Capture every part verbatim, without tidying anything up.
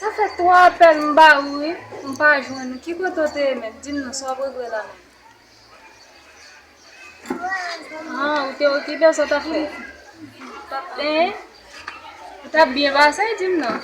Sa fè twa apèl m ba ou wi, m pa jwenn ou. Ki kote w te ye menm? Di m non, sa w ap regle la menm? Ah, ou te okipe, sa w t ap fè? Ou t ap, hein? Ou t ap byen pase, di m non.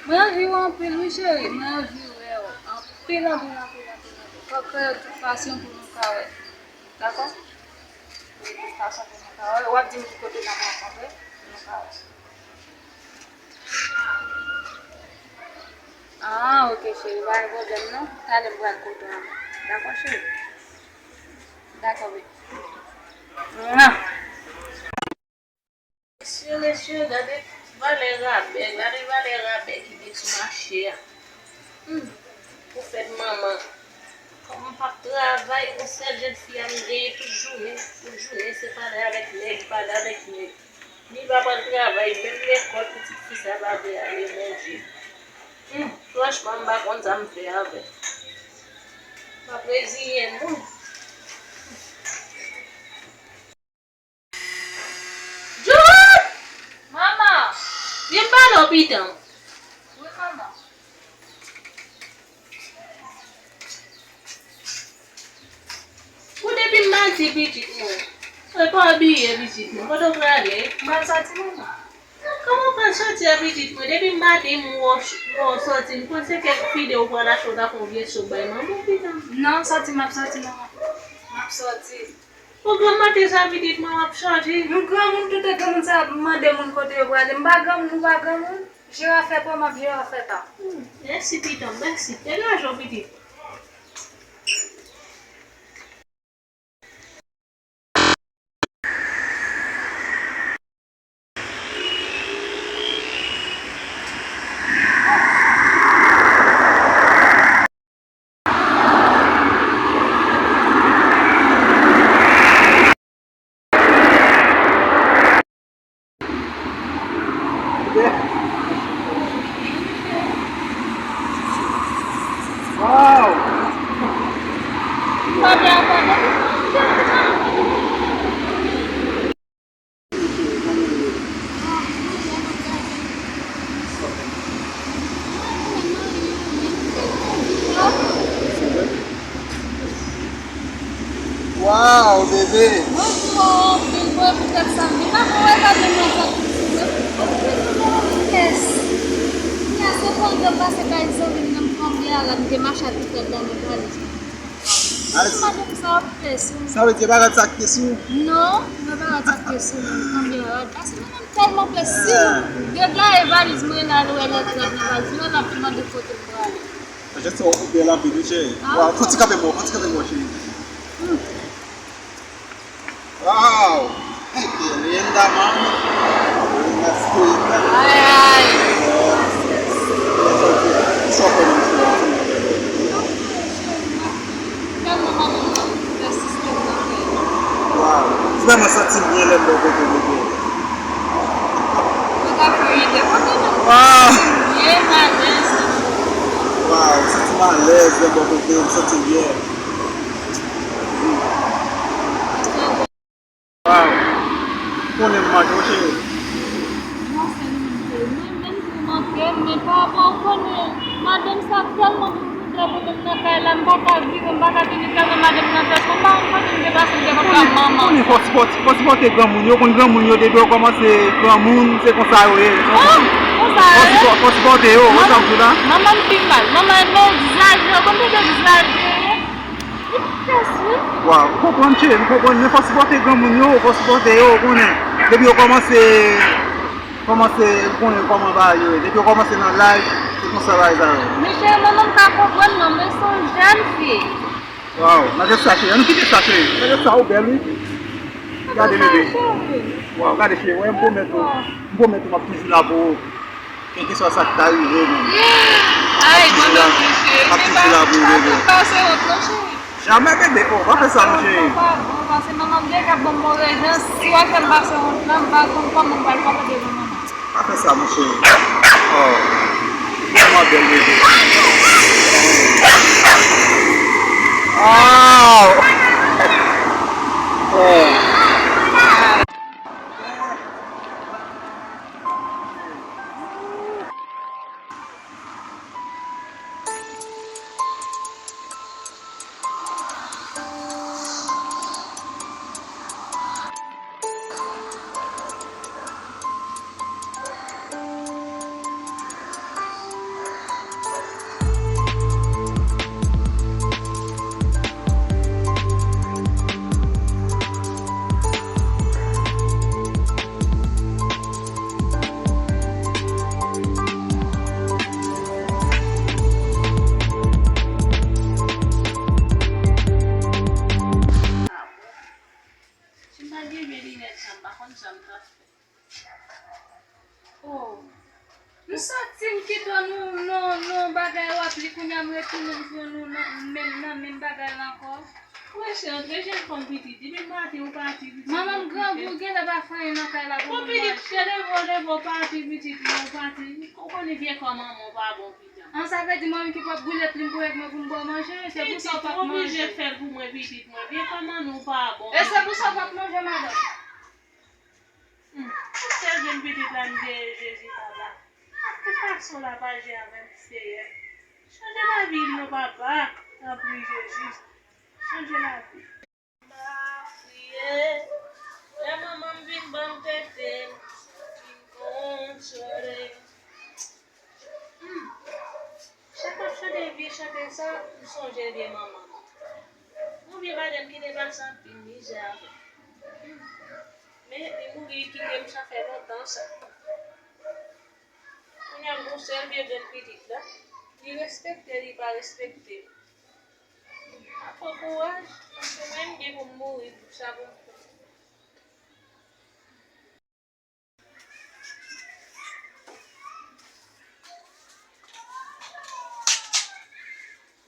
Mwen anvi w anpil wi cheri, mwen anvi wè w. Anpil, anpil, anpil, anpil, anpil. Fòk kreye tout fason pou nou ka wè. Dakò? Kreye tout fason pou nou ka wè. W ap di m ki kote n ap rankontre, pou nou ka wè. Ah, ok, cheri, pa gen pwoblèm non. Talè m pral kote w. Dakò, cheri? Dakò, baby. Mwa. Mesye, mesye, gade valè rabè, gade valè rabè ki gen sou mache a. Hmm. Pou fèt manman. Kòm m p ap travay, yon sèl jèn fi a m genyen tout jounen, tout jounen se pale avèk nèg, pale avèk nèg. Li pa pral travay, menm lekòl pitit fi sa pa vle ale, Bondye. Hmm, franchman, m pa konn sa m fè avè l. M ap reziyen m, wi. Jude! Manman! Vin pale w pitit mwen. Wi, manman. Ou depi m pati pitit mwen. Mwen pa abiye pitit mwen. Kote w prale? M pral soti, manman. Kòman w pral soti a pitit mwen? Depi m pati m wè w, m wè w soti. M panse kèk fide ou pral achte w ta fè yon vye soup bay manman w pitit mwen. Non, soti m ap soti, manman. M ap soti. Ou granm maten sa pitit mwen w ap soti. Nou granmoun, tout granmoun sa ap mande moun kote yo prale. M pa granmoun, ou pa granmoun. Jera fè pa w, m ap jera fè pa m. Hmm, mèsi pitit mwen, mèsi. Degaje w pitit. Wow! Wow, bebe! Bonjou, bebe, poutèt sa, m pa konn wè gade mwen sa tou sou mwen. Anpil nouvo vitès. Kounya se pandan m pase bay zanmi m nan, m kanpe a la, m te mache a tout tèt dan nan valiz mwen. Madanm sa ap pès wi. Sa vle di bagay sa ki te sou? Non, mwen bagay sa ki te sou mwen, kanpe a la. Paske mwen menm tèlman pès, si m degaye valiz mwen la, l wè lè trap nan valiz mwen, l ap mande kote m prale. Jèt sa w bèl anpil wi cheri. Ah. Waw, fò ti kanpe mwen, fò ti kanpe mwen cheri. Hmm. Waw! Ay, qué linda, mami. Linda, sweet. Ay, ay. Yes, yes. Yes, ok. Sa w fè nan cheri? Tèlman madanm nan fè sistèm nan fè. Waw. Vrèman santi m byen lè m bò kote w bebe. Mwen ka fè ide kote nou. Waw. Byen alèz. Waw, santi m alèz lè m bò kote w, m santi m byen. Waw. Konnen m manke w cheri. Non, se li menm ke mwen menm tou manke m, men pa rapò w konnen madanm sa tèlman vin pou trè pou mwen nan kay la, m pa ka vire, m pa ka tini tèlman madanm nan pès mwen, m pa konn kote m te pase, m te konn pa manman. Konnen fò sipòte, fò sipòte granmoun yo, konn granmoun yo depi yo kòmanse granmoun, se konsa yo ye. Ah, konsa yo ye? Fò sipòte yo, wè sa m di w la? Manman m pi mal, manman m egzajere, konn tande egzajere. Li pès wi. Waw, m konprann cheri, m konprann, men fò sipòte granmoun yo, fò sipòte yo, ou konnen. Depi yo kòmanse, kòmanse, ou konnen kòman bagay yo ye. Depi yo kòmanse nan laj, se konsa bagay sa yo. Men cheri, mwen menm m ka konprann non, men se yon jèn fi. Waw, n a jis sa cheri, ann kite sa cheri. N a jis sa, ou bèl wi. Gade bebe. Waw, gade cheri, wè m pwomèt ou, m pwomèt ou m ap toujou la pou ou. Kèlkeswa sa k ta rive menm. Ay, mwen menm tou cheri, m ap toujou la pou ou bebe. Pase wont non cheri. Jamè bebe, oh, pa fè sa non cheri. Pa bon, paske manman m deja ban m bon rezon, si w ap fè m pase wont la, m pa konn kòman m pral pase devan manman. Pa fè sa mon cheri. Oh, tèlman bèl bebe. Oh. Oh. M soti, m kite w nan, nan, nan bagay w ap li, kounye a m retounen, m jwenn ou nan menm, nan menm bagay la ankò. Mwen se antre jèn fanm pitit, depi maten ou pati pitit. Manman m grangou, genlè pa fè anyen nan kay la pou mwen manje. Bon pitit, se leve w leve w pati pitit, ou pati. Ou konnen vye kò manman w pa bon pitit. An, sa vle di mwen menm ki pwòp boule plim pou èg mwen pou m ba w manje, se pou sa w p ap manje. Pitit, ou oblije fè l pou mwen pitit mwen, vye kò manman w pa bon. E se pou sa w p ap manje, madanm. Hmm. Sèl jèn pitit la m genyen, Jezi papa. Ak tout fason l ap aji avè m, Seyè. Chanje lavi m non, papa. Tanpri, Jezi. Chanje lavi m. M ap kriye. Lè manman m vin ban m tete, m santi m konsole. Hmm. Chak m ap chante vye chante sa, m sonje vye manman m. Yon vye madanm ki te pase anpil mizè avè m. Hmm. Men li mouri, li kite m, sa fè lontan sa. Kounye a m gon sèl vye grenn pitit la. Li respekte, li pa respekte. Ap pran kouraj, paske mwen m gen pou m mouri pou sa pou m fè.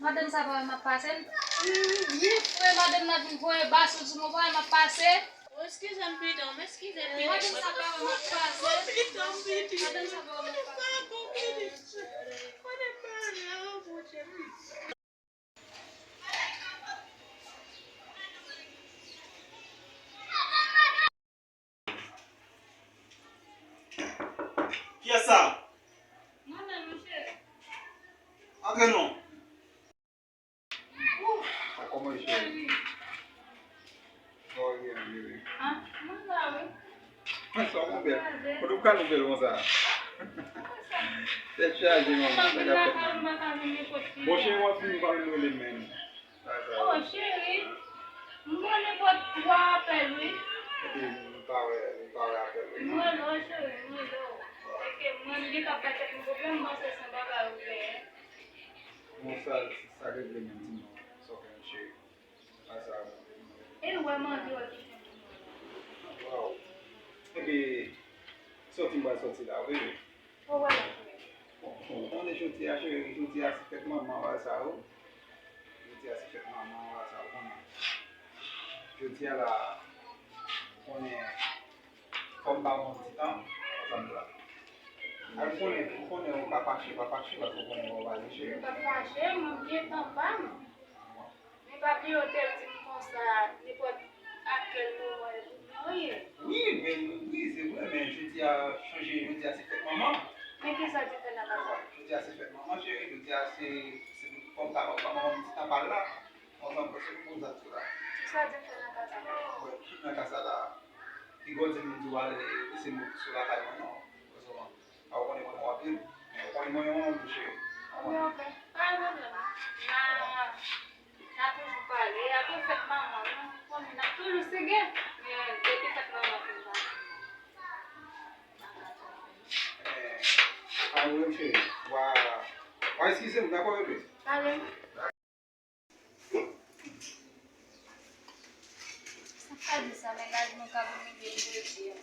Madanm sa pa wè m ap pase. M, m, frè madanm nan vin voye bason sou mwen, pa wè m ap pase. Oh, eskize m, pitit, m eskize m, pitit. Madanm sa pa wè m ap pase. Pitit, pitit. Madanm sa pa wè m ap pase. Pardon, pitit. Mwen te pale, oh, Bondye. Kiyès sa? Mwen menm, monchè. Antre non. Ou, kòman w ye, cheri? Kòman w ye, bebe? Ah, mwen la, wi. Sa w gon bèl. Kote w pral yon bèl konsa? Tèt chaje, manman. Sa k ap fèt, manman? Bon, cheri, w ap vin, w pa menm rele m menm. Oh, cheri, m gon nenpòt twa apèl, wi. Epi, m pa wè, m pa wè apèl, wi. M rele w, cheri, m rele w. E ke mwen, m gentan bay tèt mwen pwoblèm, m panse se yon bagay ou genyen. Bon, sa, sa regle menm, di m non, sa w fè m, cheri. Sa, sa. E wè manje wè ki fè m. Waw. Epi, sòti m pral sòti la, wi, wi. Ou wè la, cheri. Bon, bon, ou konnen jodi a, cheri, jodi a se fèt manman, wè sa, wi. Jodi a se fèt manman, wè sa, ou konnen. Jodi a la, ou konnen, fò m ba w yon ti tan, sa m la. A, ou konnen, ou konnen ou pa fache, pa fache, paske ou konnen ou pa fache. M pa fache, mwen m gen tan pa m. Men pa bliye w te di m konsa, nenpòt a kèl moman e pou mwen ye. Wi, men, wi, se vre, men jodi a chanje, jodi a se fèt manman. Men kisa te fè nan kay sa? Jodi a se fèt manman, cheri, jodi a se, se pou m ba, ba manman m ti tan pa l la. Mwen, mwen, se pou m sa tou la. Kisa te fè nan kay sa? Bon, tout nan kay sa la, piga w di m di w ale, se mwen ki sou lakay mwen, non. Sa w konnen mwen bon anpil. Ou konnen mwen yon moun, cheri. Wi, ok. Pa gen pwoblèm. N a, n a toujou pale. Apre fèt manman, nou konnen n ap toujou sige. Men depi fèt manman fin pase. Men, pa gen pwoblèm, cheri. W a, w a eskize m, dakò, bebe? Pale. Sa ka di sa, mennaj mwen k ap imilye m jodi a.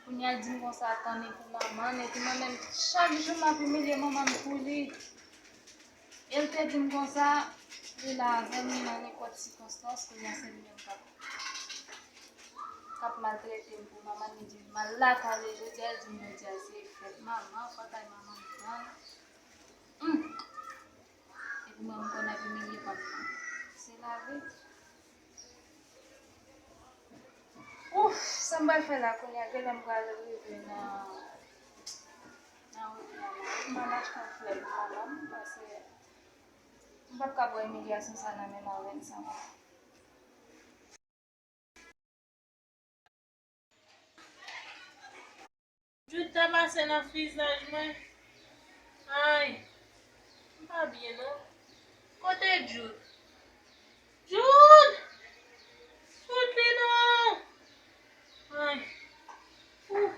Kounye a l di m konsa, tann li pou manman l, epi mwen menm, chak jou m ap imilye manman m pou li. E l te di m konsa, li la avè m nan nenpòt sikonstans, kounye a se li menm k ap, k ap maltrete m pou manman l, li di m al lakay li jodi a, li di m jodi a se fèt manman, fò kay manman m pran l. Hmm. Epi mwen, m konn ap imilye kòm nan. Se lavi. Ouf, sa m pral fè la kounye a, genlè m pral rive nan, nan wout mwen la. M al achte yon flè pou manman m, paske m p ap ka pran imilyasyon sa nan men mwen menm sa. Jude ta pase nan vizaj mwen. Ay, m pa byen non. Kote Jude? Jude! Jude li non! Ay, ou,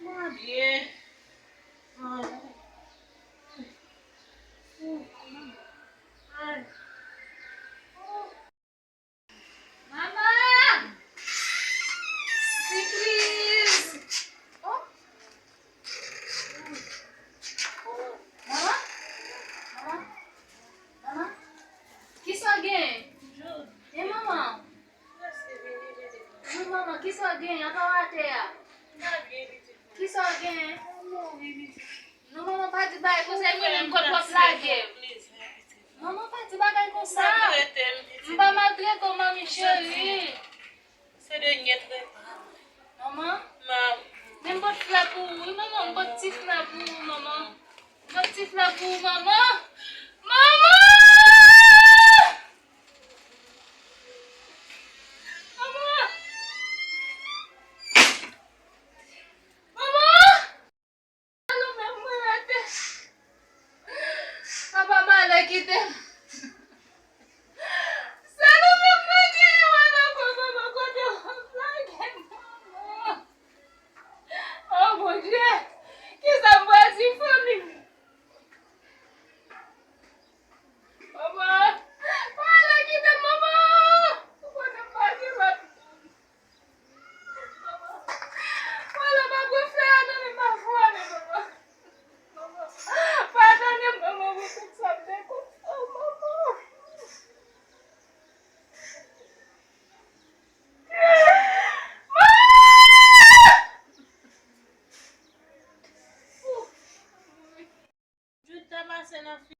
m pa byen. Ay, ou, ay, ou. Manman! Sipriz! Oh! Genyen anba watè a. Kisa w genyen? Non, manman, pa di bagay konsa, e mwen menm kot w ap lage m. Manman, pa di bagay konsa. M pa maltrete w, manmi cheri. Se de nyèt repa. Manman? Manman. Men m pot flè pou ou, wi, manman. M pot ti flè pou ou, manman. M pot ti flè pou ou, manman. Manman! Manman! Manman! Sa nou menm mwen rete. Papa malè kite m. Sa nou menm mwen genyen, mwen nan kò manman kote w ap lage m, manman. O Bondye, kisa m pral di fanmi m? Manman, malè kite m, manman. Ou konnen m pa gen lòt moun. Manman, pa pran flè a nan men m, pa vwale, manman. Manman, padone m, manman, pou tout sa m te konn fè w, manman. Manman! Jwèt ta pase nan fi.